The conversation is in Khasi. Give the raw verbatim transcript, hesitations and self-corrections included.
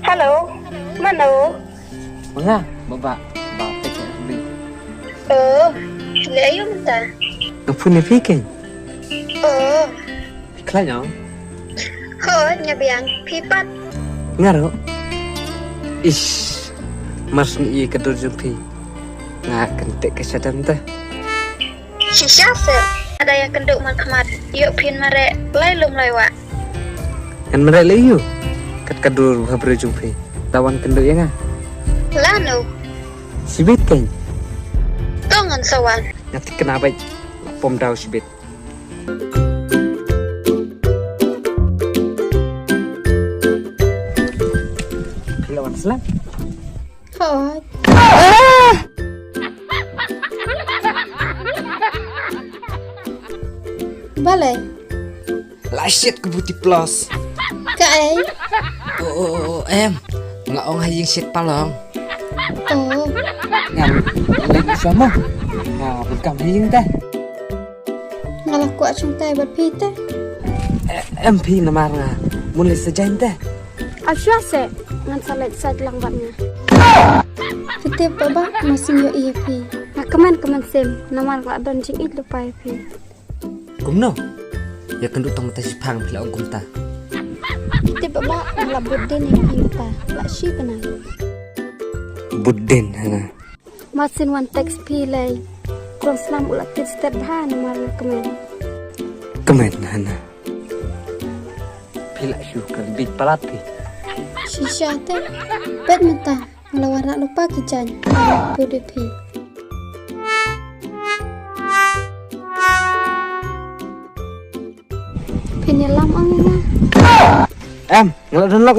Hello, mano? Ma nga, Baba, ba pek ya bi. Oh, le ayu mynta. Nga phone ïa phi kein. Oh. Khlaiñ ong? Ho, nga biang, phi pat. Nga ruh. Ish, mar shu ïohi ka dur jong phi, nga kynthih ka shadem te. Shisha se, ada ïa kynduh man khmat, ïoh phin mareh lai lum lai wah. Ngan mareh lei ïoh, kat ka dur bha briew jong phi, da wan kynduh ïa nga. Lano? Shibit kein. To ngan sa wan. Nga thikna beit, la pom daw shibit. Phi la wan slem? Hooid. Balei? La shet ka buti plus. Kaei? Oh, oh, oh, oh, em. Nga ong ha ïing shet palong. Oh. Nga leit sha mo. Nga bun kam ha ïing te. Nga la kwah shong tai bad phi te. Eh, em phi namar nga mun leit sa jaiñ te. Asha se ngan sa leit sa lang bad nga. Phi tip Baba, ma sing ïohi ïa phi. Nga kmen kmen sim namar nga don jingïeit lypa ïa phi. Kumno? Ïa kynduh tang mynta shiphang phi la ong kumta. Phi tip Baba, nga la bud dien ïa phi mynta la shi bnai. Bud dien ha nga. Mar shen wan text phi lei. Khlem snam u la tied stet bha namar nga kmen. Kmen hana. Phi la shu kren bit palat phi. Shisha te. Peit mynta, nga la wanrah lypa ki jaiñ. Bud ïa phi. Phin ïalam ong ïa nga. Em, nga la don lok.